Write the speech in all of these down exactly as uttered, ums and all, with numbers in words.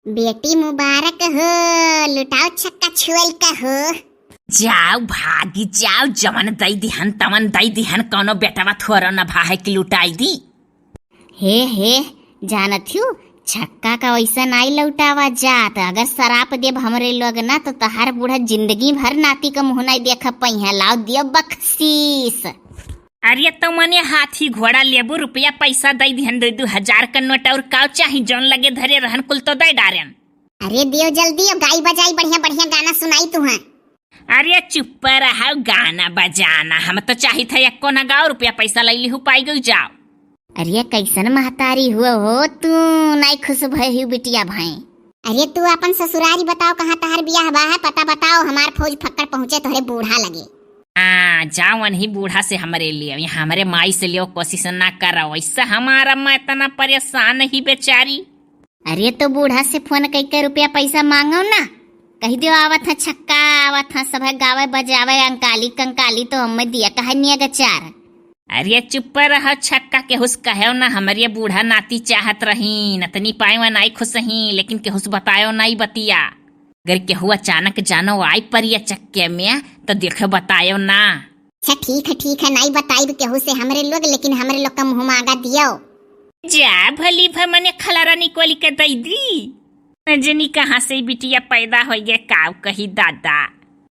बेटी मुबारक हो, लुटाओ छक्का छुअल का हो। जाओ भागी जाओ, जवन दई दिहन तवन दई दिहन, कौनो बेटवा थोरो न भा है कि लुटाई दी। हे हे, जानत हूँ, छक्का का वैसा नाई लौटावा जात। अगर सराप देब हमरे लोग ना, तो तहार बूढ़ा जिंदगी भर नाती का मुँह नाई देख पइहे। लाओ दियो बख्शीश। अरे तो मने हाथी घोड़ा लेबू, रुपया पैसा दई दिहन, दो दो हजार का नोट, और काव चाही? जौन लगे धरे रहन कुल तो दे डारेन। अरे दियो जल्दी, गाई बजाई बढ़िया बढ़िया गाना सुनाई तुहा। अरे चुप रहो, गाना बजाना हम तो चाहित है एको ना गाओ, रुपया पैसा लई लिहू पाई गई जाओ। अरे कैसन महतारी हुआ हो तू, नाई खुश भय हु बिटिया भाई। अरे तू अपन ससुरारी बताओ, कहाँ तहार बियाह बा है, पता बताओ, हमार फौज फक्कड़ पहुँचे तोहरे बूढ़ा लगे। हाँ जाओ, वही बूढ़ा से हमरे लिए, यहाँ हमरे माई से लियो कोशिश ना करो, वैसे हमारा मैं इतना परेशान ही बेचारी। अरे तो बूढ़ा से फोन कइके रुपया पैसा मांगो ना, कही दियो आवत है छक्का, आवत है सब है गावे बजावे, अंकाली कंकाली तो हमें दिया कहे निया गचार। अरे चुप रहो, छक्का केहू से कहो ना, हमरे बूढ़ा नाती चाहत रही, नतनी पाए वा नाई खुश ही, लेकिन केहू से बतायो नाई बतिया। अगर केहू अचानक जानो आई परिया चक्के में, तो देखो बतायो ना। अच्छा ठीक है, ठीक है, नाई बताइब केहू से हमरे लोग, लेकिन हमरे लोग का मुँह मांगा दियो। जा भली भ मने खलारा निकोली के दई दी। न जनी कहाँ से ई बिटिया पैदा होइगे, काव कही दादा।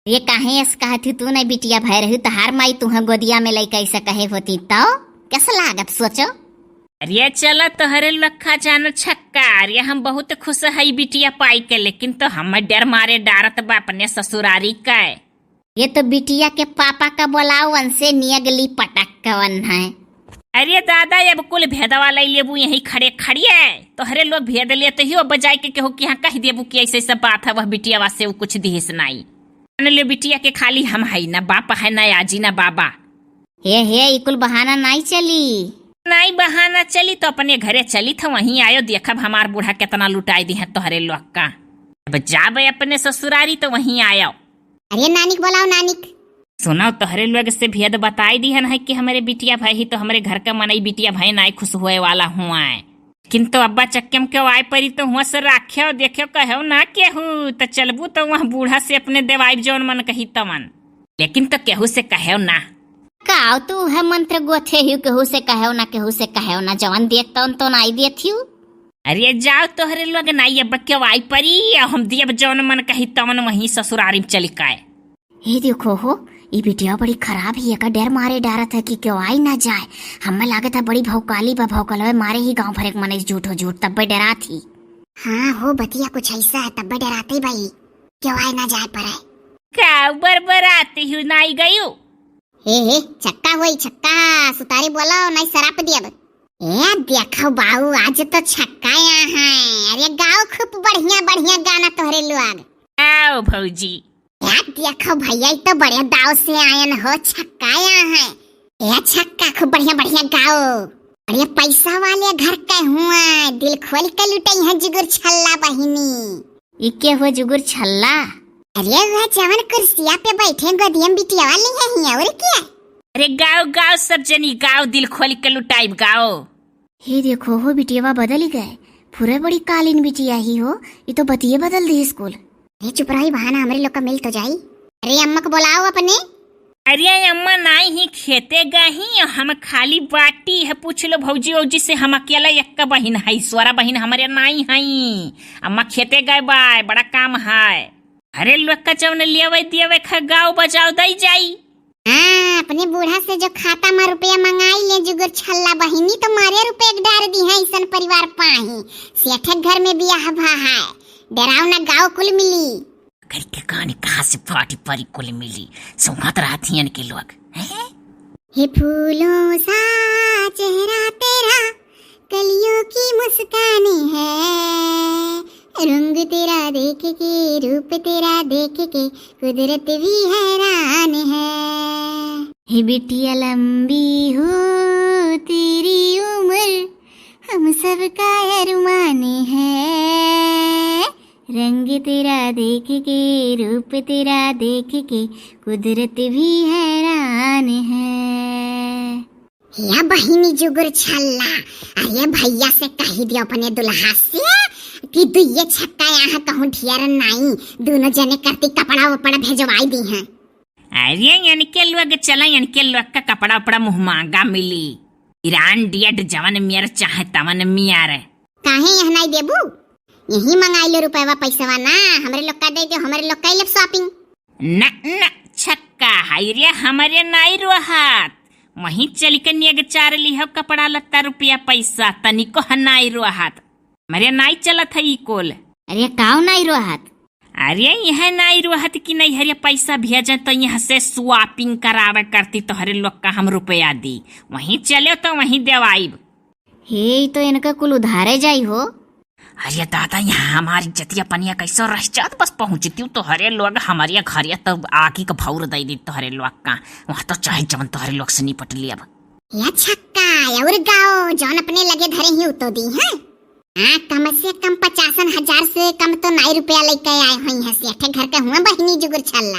ये काहे ऐस कहत हु तू, नहीं बिटिया भय रहू, तहार माई तुहे गोदिया में लइके ऐसे कहे होती तो कैसा लागत सोचो। अरे चला तोहरे लखा जानो छक्का, अरे हम बहुत खुश है बिटिया पाई के, लेकिन तो हम डर मारे डारत बा अपने ससुरारी के। ये तो बिटिया के पापा का बोलाओ, उनसे नियगली पटक के वन है। अरे दादा, अब कुल भेदवा लई लेबू यहीं खड़े खड़िए। तोहरे लोग भेद लेते ही, अब जाए के केहू के यहाँ कह देबू कि ऐसे ऐसा बात है, वह बिटिया वासे वो कुछ दिहिस नाई। जान ले बिटिया के खाली हम है, ना बाप है, ना आजी, ना बाबा। हे, हे, ई कुल बहाना नाई चली। नाई बहाना चली तो अपने घरे चली था, वहीं आयो, देखब हमार बूढ़ा कितना लुटाई दी है तोहरे लोग का। अब जाबे अपने ससुरारी तो वहीं आयो। अरे नानिक बोलाओ, नानिक। सुनाओ, तोहरे लोग से भेद बताई दिहन है कि हमरे बिटिया भाई ही तो हमरे घर का मनई बिटिया भाई नाई खुश होए वाला हुआ है। किंतु अब्बा चक्के में क्यों आए परी तो हुआ से राख्यो, देख्यो, कहो ना केहू, तो चलबू तो वह बूढ़ा से अपने देवाइब जौन मन कही तवन। लेकिन तो केहू से कहो ना। काव तू है मंत्र गोथे ही, केहू से कहो ना, केहू से कहो ना, जवन देत तवन तो नाई देत ही। अरे जाओ तोहरे लोग नाई अब क्यों आई परी, हम दियब जौन मन कही तवन वहीं ससुरारी में चली काए। हे देखो हो, ई बिटिया बड़ी खराब ही, एका डर मारे डारत है कि केहू आई ना जाए। हमें लागत है बड़ी भौकाली बा, भौकलवे मारे ही गांव भर एक मनई झूठ हो झूठ तब्बे डरात ही। हाँ हो, बतिया कुछ ऐसा है, तब्बे डराते बाई, केहू आई ना जाए परे। का बरबराती हूँ, नाई गयू? हे हे, छक्का होई छक्का, सुतारे बोलाओ, नाई सराप दियब। ए देखो बाऊ, आज तो छक्का यहाँ है। अरे गाओ खूब बढ़िया बढ़िया गाना तोहरे लोग। आओ भौजी। ए देखो भैया, ई तो बड़े दाव से आयन हो, छक्का यहाँ है। ए छक्का खूब बढ़िया बढ़िया गाओ। अरे पैसा वाले घर के हुआ, दिल खोल के लुटई है जुगुर छल्ला बहिनी। ई के हुआ जुगुर छल्ला? अरे वह जवन कुर्सिया पे बैठे गोदिया में बिटिया वाली है ही, और क्या? अरे गाओ गाओ सब जनी गाओ, दिल खोल के लुटाइब गाओ। हे देखो हो, बिटियावा बदल ही गए। फुरे बड़ी कालीन बिटिया ही हो, ये तो बतिये बदल दी स्कूल। अरे चुप रही, बहाना हमरे लोग का मिल तो जाई। अरे अम्मा को बुलाओ अपने। अरे अम्मा नाई ही, खेते गई, हम खाली बाटी है, पूछ लो भौजी वौजी से, हम अकेला एक बहिन है, ईश्वरा बहिन हमरे नाई है। अम्मा खेते गए बाय, बड़ा काम है। अरे लोग का जौन लेवे देवे खा गाओ बजाओ दई जाई। हाँ, अपने बूढ़ा से जो खाता में रुपया मंगाई ले जुगुर छल्ला बहिनी, तो मारे रुपये के डार दी है, ऐसन परिवार पाही। सेठे के घर में बियाह भा है, डराओ ना गाओ कुल मिली। घर के कहानी कहाँ से फाटी परी कुल मिली, सुंघत रहत हियन के लोग। हैं? हे फूलों सा चेहरा तेरा, कलियों की मुस्कान है, रंग तेरा देख के, रूप तेरा देख के, कुदरत भी हैरान है। हे बिटिया लंबी हो तेरी उम्र, हम सबका अरमान है, रंग तेरा देख के, रूप तेरा देख के, कुदरत भी हैरान है। या बहिनी जुगुर छल्ला, अरे भैया से कही दियो अपने दुल्हा से कि दुइये छक्का यहाँ कहूँ ढेर नाई, दुनो जने करती कपड़ा उपड़ा भेजवाई दीहैं। अरे इनके लोग चला, इनके लोग का कपड़ा उपड़ा मुँह मांगा मिली। Branded जवन मेर चाहे तवन मेर। काहे यहाँ नाई देबू? यही मंगाई लो रुपयवा पैसवा ना, हमरे लोग का दे दो, हमरे लोग का लेब shopping। न, न, छक्का, हाय रे, हमरे नाई रोहत। वहीं चल के नेग चार लिहो कपड़ा लत्ता रुपया पैसा, तनिको ह नाई रोहत। हमरे नाई चलत है ई कुल। अरे काऊ नाई रोहत? अरे यह नाई रोहत कि नैहरे पैसा भेजे तो यहाँ से shopping करावे करती, तोहरे लोग का हम रुपया दी। वहीं चले तो वहीं देवाइब। हे, ई तो इनका कुल उधारे जाई हो। अरे दादा, यहाँ हमारी इज्जतिया पनिया कैसो रह जात, बस पहुँचती हूँ तोहरे लोग हमारे घरे तो आगी के भौर दे दी तोहरे लोग का। वहाँ तो चाहे जवन तोहरे लोग से निपट लियब। या छक्का, और गाओ, जौन अपने लगे धरे ही उतो दी, हैं? हाँ, कम से कम पचासन हजार से कम तो नाई रुपया लेके आए हुई हैं सेठे घर के हुआ बहिनी जुगुर छल्ला।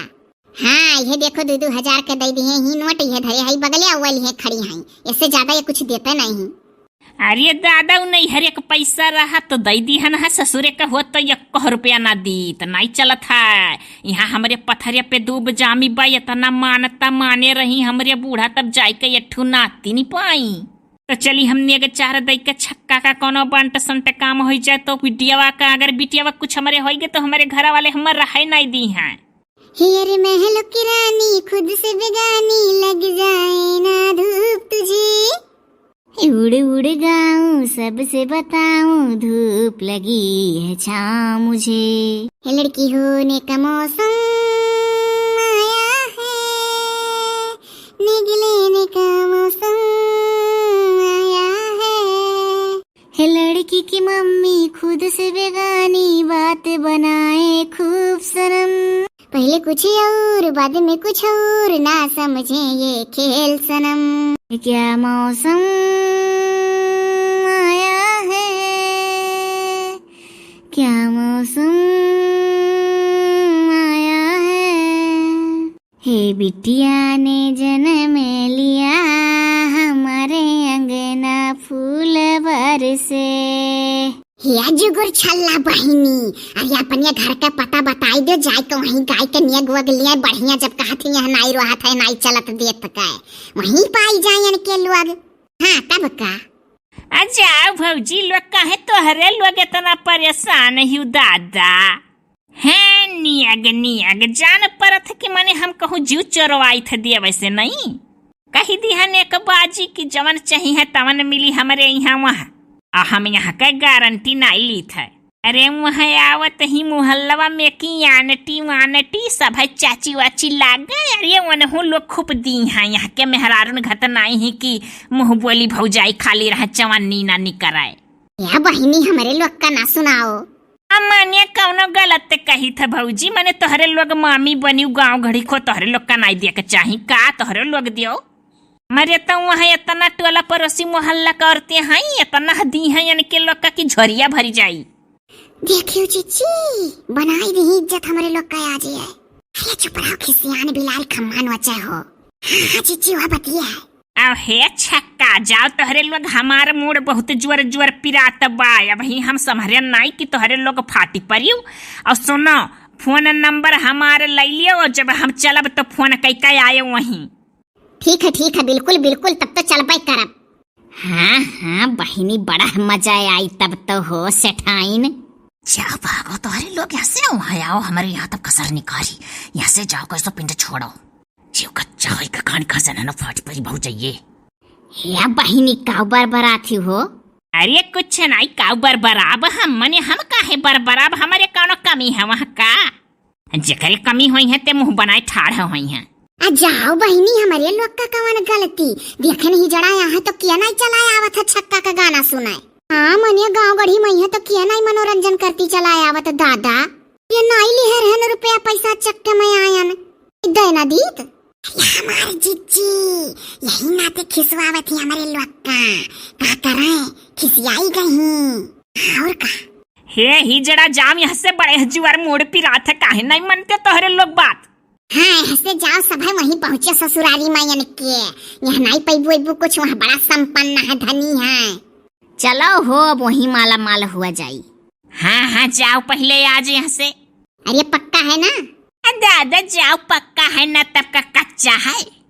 हाँ, ये देखो, दू दू हजार के दे दिए ही नोट, ये धरे हई बगले अव्वल ये खड़ी हई, इससे ज्यादा ये कुछ देते नहीं। अरे दादा, उ नैहरे के पैसा रहा तो दे दिहन है, ससुरे के होत तो एक रुपया ना दी, तो नाई चलत है। यहाँ हमरे पथरे पे दूब जामी बा, इतना मानता माने रही हमरे बूढ़ा, तब जाए के एक ठू नाती नहीं पाई। तो चली हमने के चार दई के छक्का का कोनो बंट संट काम हो जाए तो बिटियावा का, अगर बिटियावा कुछ हमरे होइगे तो हमरे घर वाले हमर रहे नहीं दी हैं। हेर महलों की रानी, खुद से बेगानी, लग जाए ना धूप तुझे। उड़ उड़ गाऊं, सबसे बताऊं, धूप लगी है छाँव मुझे। हे लड़की होने का मौसम आया है, निग लेने का मौसम आया है। हे लड़की की मम्मी खुद से बेगानी, बात बनाए खूब सनम। पहले कुछ और, बाद में कुछ और, ना समझे ये खेल सनम। क्या मौसम आया है, क्या मौसम आया है। हे बिटिया ने जन्म लिया, हमारे अंगना फूल बरसे। हे जुगुर छल्ला बहिनी, अरे अपने घर के पता बताई दे, जाए के वहीं गाय के नेग वग लिया बढ़िया, जब कहत ही यहाँ नाई रहत है, नाई चलत देत के, वहीं पाई जाए इनके लोग। हाँ, तब का? आ जाओ भौजी लोग, काहे तोहरे लोग इतना परेशान हिउ दादा? हैं नियग नियग, जान परत कि मने हम कहूँ जीव चोरवाइत दिया वैसे नहीं। कही दिहन एक बाजी कि जवन चाहिए तवन मिली हमरे यहाँ वहाँ, आ हम यहाँ के गारंटी नाई लीत है। अरे वहाँ आवत ही मोहल्लवा में की आनटी वानटी सब है चाची वाची लागे, अरे वनहु लोग खूब दी हैं। यहाँ के मेहरारून घत नाई ही कि मुँह बोली भौजाई खाली रहे, चवन्नी ना निकराए। या बहिनी, हमरे लोग का ना सुनाओ। अब मानिया कौनो गलत कही था भौजी, मने तोहरे लोग मामी बनी गाँव घड़ी को तोहरे लोग का नाई दिया के चाही का तोहरे लोग दियो? मरे तो वहाँ इतना टोला पड़ोसी मोहल्ला करते हैं, इतना दी हैं इनके लोग का कि झोरिया भरी जाई। देखियो जीजी, बनाई दी इज्जत हमरे लोग का आज ये। अरे चुप रहो खिसियान बिलाल खम्मान वचा हो। हाँ, हाँ जीजी, वह बतिया है। अब हे छक्का, जाओ तोहरे लोग, हमार मूड बहुत जोर जोर पिरात बा। अबही हम सम्हरे नाई कि तोहरे लोग फाटी परियो। और सुनो, फोन नंबर हमार ले लियो, और जब हम चलब तो फोन कई के आयो वहीं। ठीक है, ठीक है, बिल्कुल, बिल्कुल, तब तो चलबे करब। हाँ, हाँ, बहिनी, बड़ा मजा आई तब तो हो सेठाइन। जाओ भागो, तोहरे लोग यहाँ से आओ, हाँ, आओ, हमारे यहाँ तब कसर निकारी। यहाँ से जाओ, कैसो पिंड छोड़ो। जीव कच्चा होई का खान खा जाना ना फाट परी भौजाइये। हे बहिनी, काउ बरबरात ही हो? अरे कुछ नाई, काउ बरबराब हम, मने हम काहे बरबराब, हमरे कौनो कमी है वहाँ का? जेकरे कमी होई है ते मुँह बनाए ठाढ़ होई हैं। आ जाओ बहिनी, हमरे लोग का कवन गलती? देखे नहीं जड़ा यहाँ तो किया नाई चलाए आवत है छक्का का गाना सुनाए। हाँ, मने गाँव गढ़ी में है तो किया नाई मनोरंजन करती चलाए आवत दादा। ये नाई लिहे रहन रुपया पैसा चक्के में आयन। दे ना दीत। अरे हमार जिज्जी, यही नाते खिसवावत ही हमरे लोग का। का करें, खिसियाई गई। और का? हे ही जड़ा जाम यहाँ से बड़े जुआर मूड पिरात है, काहे नहीं मनते तोहरे लोग बात? हाँ, यहाँ से जाओ सब है वहीं पहुँचे ससुरारी मायन के। यहाँ नहीं पैबू अबू कुछ, वहाँ बड़ा संपन्न है, धनी है। चलो हो, अब वहीं माला माल हुआ जाई। हाँ, हाँ, जाओ, पहिले आज यहाँ से। अरे, पक्का है ना? अ, दादा, जाओ, पक्का है ना, तब का कच्चा है?